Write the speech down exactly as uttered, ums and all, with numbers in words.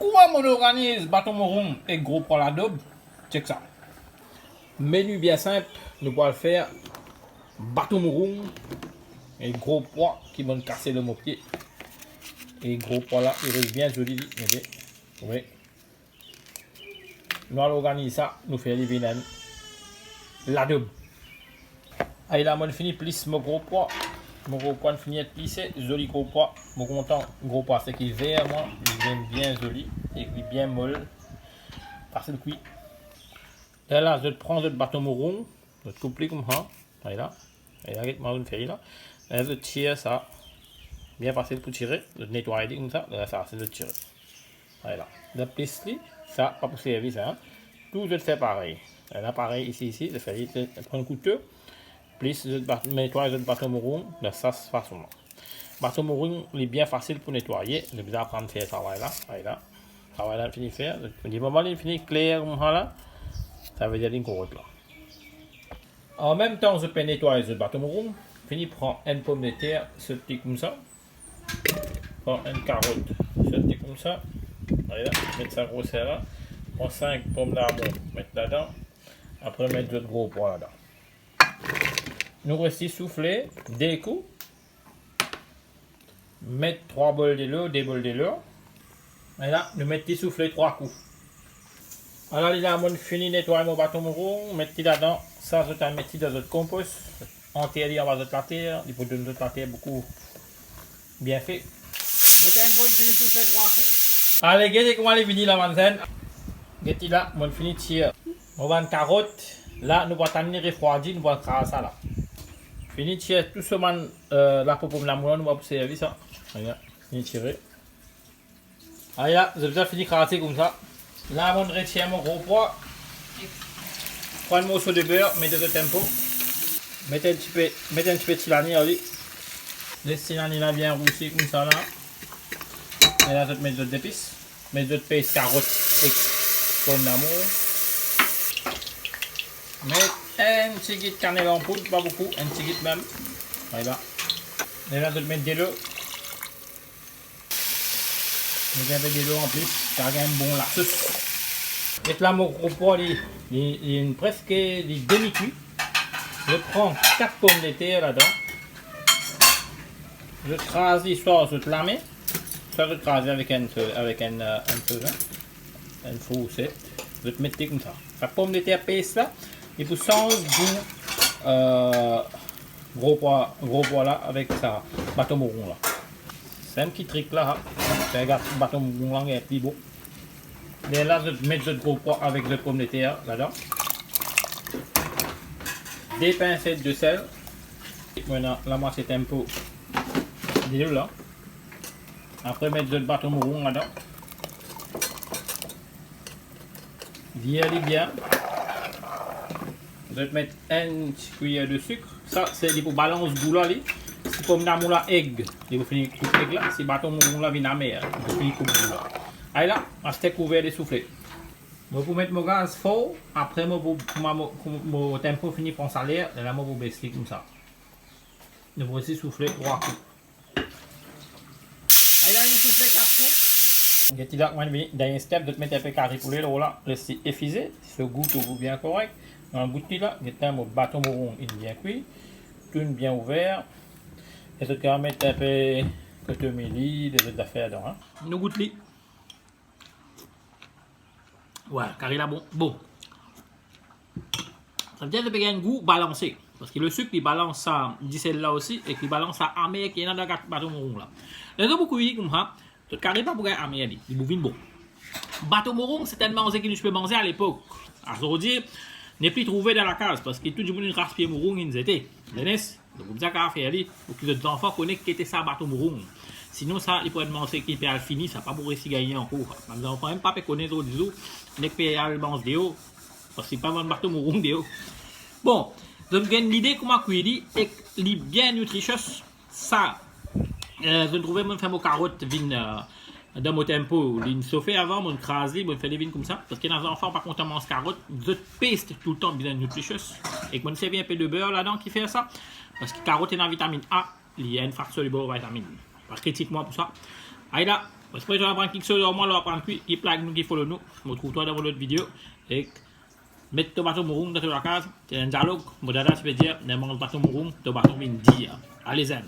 Kouma monn organiz baton mouroung ek gro pwa ladob? Chek sa. Meni bien sinp, nou pou al fer baton mouroung ek gro pwa ki monn kase lor mo pie. E gro pwa la, li res bien zoli, li, ok. Wi. Nou al organiz sa, nou fer li vinn enn ladob. Ala, monn fini plis mo gro pwa. Mo gro pwa fini et plise, zoli gro pwa. Mo kontan gro pwa, seki ver, mwa, li vinn bien zoli, e li bien mol. Fasil kwi. Lerla, zot pran zot baton mouroung, zot koup li koumsa. Ala. Ala, get mwa monn fer la. Lerla zot tir sa. Bien fasil pou tire. Zot netway li koumsa. Lerla sa, se zot tire. Ala. Zot plis li, sa pa pou servi sa, en. Tou zot fer parey. Ena parey isi, isi, zot fer li, zot pran kouto. Plis zot bat-, netway zot baton mouroung, dan sa fason la. Baton mouroung, li bien fasil pou netwaye. Zot bizin aprann fer travay la. Ala. Travay la fini fer. Li moman li fini kler koumsa la. Savedir li korek la. An mem tan zot pe netway zot baton mouroung, fini pran enn pomdeter, sot li koumsa. Pran enn karot, sot li koumsa. Ala, met sa groser la. Pran sink pomdamour, met ladan. Apre met zot gro pwa ladan. Nou les li soufle de kou. Met trwa bol delo, de bol delo. Ala, nou met li soufle trwa kou. Ala, li la, monn fini netway mo baton mouroung, met li ladan. Sa zot al met li dan zot konpos, anter li anba zot later, li pou donn zot later boukou bienfe. Zot enn fini soufle trwa kou. Ale, gete kouma li vini la, bann zenn. Gete la, monn fini tir mo bann karot. La, nou pou atann li refrwadi, nou pou kraz sa la. Fini tir tou so bann, eh, lapo pomdamour la, nou pou servi sa. Ala, fini tire. Ala, zot bizin fini kraze koumsa. La, monn retir mo gro pwa. Pran enn morso de ber, met dan zot enn po. Met enn tipe, met enn tipe tilani ar li. Les tilani la bien rousi koumsa la. E la, zot met zot zepis. Met zot pes karot ek pomdamour. Met enn tigit kanel an poud, pa boukou, enn tigit mem. Ala. E la, zot met delo. Met enn pe delo anplis, sa gagn bon lasos. Get la mo gro pwa, li, li, li preske, li demi kwi. Zot pran kat pomdeter ladan. Zot kraz li swa zot lame, swa zot kraz li avek enn, avek enn, eh, enn, enn fourset. Zot met li koumsa. Sa pomdeter pes la, li pou sanz gou, eh, gro pwa, gro pwa la avek sa baton mouroung la. Se enn ti trik la, fer gagn baton mouroung la, li pli bon. Lerla zot met zot gro pwa avek zot pomdeter ladan. De pinse de sel. Mo ena lamwatie enn po delo la. Apre met zot baton mouroung ladan. Vir li bien. Zot met enn ti kwiyer de sik. Sa, se li pou balans gou la, li. Si pomdamour la eg, li pou fini koup eg la. Si baton mouroung la vinn amer, li pou fini koup gou la. Ala, aster kouver li soufle. Mo pou met mo gaz for, apre mo pou, kouma mo, kouma mo enn po fini pran saler, lerla mo pou bes li koumsa. Nou pou les li soufle trwa kou. Ala, li soufle kat kou. Gete la, kouma li vini, dernie step, zot met enn pe kari poule lor la, les li efize, so gou tou pou bien korek. Nou gout li la, gete mo baton mouroung inn bien kwi, tou inn bien ouver. E zot kapav met enn pe kotomili, lezot zafer ladan, en. Nou gout li. Wi, kari la bon. Bon. Savedir li pe gagn gou balanse. Paski lesik, li balans sa disel la osi, ek li balans sa amer ki ena dan kat baton mouroung la. Ler zot pou kwi li koumsa, zot kari pa pou gagn amer li, li pou vinn bon. Baton mouroung, se enn manze ki nou ti pe manze alepok. Azordi, nepli trouve dan lakaz, paski tou dimoun inn ras pie mouroung, inn zete. Zenes, donk, koumsa kapav fer li, pou ki zot zanfan kone ki ete sa baton mouroung. Sinon, sa, li pou enn manze ki pe al fini, sa pa pou resi gagn ankor. Bann zanfan mem pa pe kone zordi zour, nek pe al manz deor, paski pa vann baton mouroung deor. Bon, zot gagn lide kouma kwi li, ek li bien nutritious. Sa, eh, zot trouve, monn fer mo karot vinn, eh, dan mo enn po, linn sofe avan, monn kraz li, monn fer li vinn koumsa, paski ena zanfan pa kontan manz karot, zot pes toultan bizin nutritious. Ek monn servi enn pe de ber ladan ki fer sa, paski karot ena vitaminn A, li enn fat soluble vitamin. Pa kritik mwa pou sa. Ala, Mo espere to aprann kiksoz ar mwa, to aprann kwi, keep like nou, keep follow nou. Mo trouv twa dan mo lot video. Ek met to baton mouroung dan to lakaz. Se enn dialog. Mo dada ti pe dir, ne manz pa to mouroung, to baton vinn dir. Ale zenn.